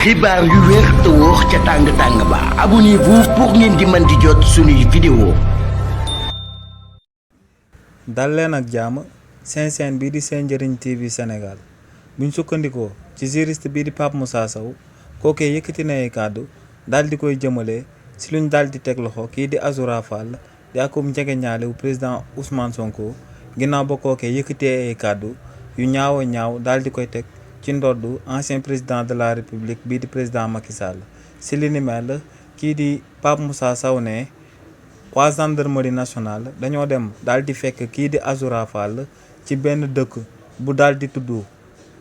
xibaar yu wér te wóor ca tàng-tàng ba abonnez-vous pour ngeen di mën di jot suñuy vidéo. dal leen ak jàmm seen chaîne bii di Sen Njariñ TV Sénégal buñ sukkandikoo ci juriste bii di Pape Moussa Sow kookee yëkkati na ay kàddu daal di koy jëmale si luñ daal di teg loxo kii di Azoura Fall di akum njegeñaale wu président Ousmane Sonko ginnaaw ba kookee yëkkatee ay kàddu yu ñaaw a ñaaw daal di koy teg ci ndoddu ancien président de la république bii di président Macky Sall si li ni mel kii di Pape Moussa Sow ne waa gendarmerie nationale dañoo dem daal di fekk kii di Azoura Fall ci benn dëkk bu daal di tudd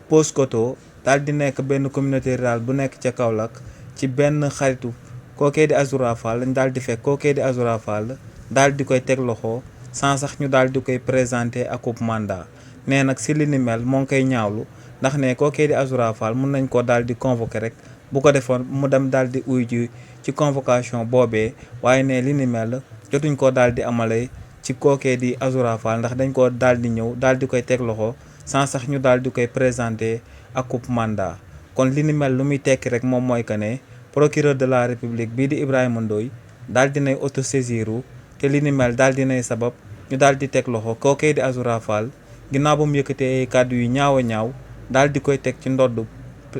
Paoskoto daal di nekk benn communauté rurale bu nekk ca Kaolack ci benn xaritu kookee di Azoura Fall lañ daal di fekk kookee di Azoura Fall daal di koy teg loxo sans sax ñu daal di koy présenté akub mandat nee nag si li ni mel moo ngi koy ñaawlu ndax ne kookee di Azoura Fall mun nañ ko daal di convoqué rek bu ko defoon mu dem daal di uy ji ci convocation boobee waaye ne li ni mel jotuñ ko daal di amale ci kookee di Azoura Fall ndax dañ ko daal di ñëw daal di koy teg loxo sans sax ñu daal di koy présenté akub mandat kon li ni mel lu muy tekki rek moom mooy que ne procureur de la république bii di Ibrahima Ndoye daal di nay autosaisiru te li ni mel daal di nay sabab ñu daal di teg loxo kookee di Azoura Fall ginnaaw ba mu yëkkatee ay kàddu yu ñaaw a ñaaw daal di koy teg ci ndodd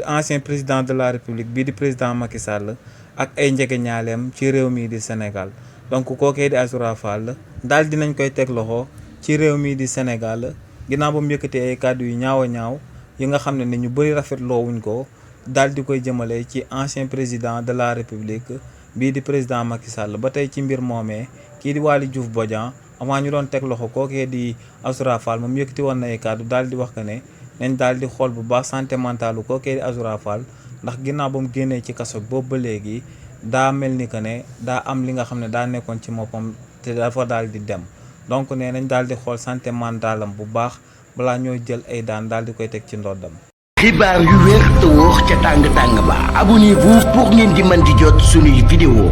ancien président de la république bii di président Macky Sall ak ay njegeñaaleem ci réew mii di Sénégal donc kookee di Azoura Fall daal dinañ koy teg loxo ci réew mii di Sénégal ginnaaw ba mu yëkkatee ay kàddu yu ñaaw a ñaaw yi nga xam ne ni ñu bëri rafetloo wuñ ko daal di koy jëmale ci ancien président de la république bii di président Macky Sall ba tey ci mbir moomee kii di Waly Diouf Bodian avant ñu doon teg loxo kookee di Azoura Fall moom yëkkati woon na ay kàddu daal di wax que ne nañ daal di xool bu baax santé mentale kookee di Azoura Fall ndax ginnaaw ba mu génnee ci kaso boobu ba léegi daa mel ni que ne daa am li nga xam ne daa nekkoon ci moppam te dafa daal di dem donc ne nañ daal di xool santé mentale am bu baax balaa ñoo jël ay daan daal di koy teg ci ndoddam. xibaar yu wér te wóor ca tàng-tàng ba abonnez-vous pour ngeen di mën di jot suñuy vidéo.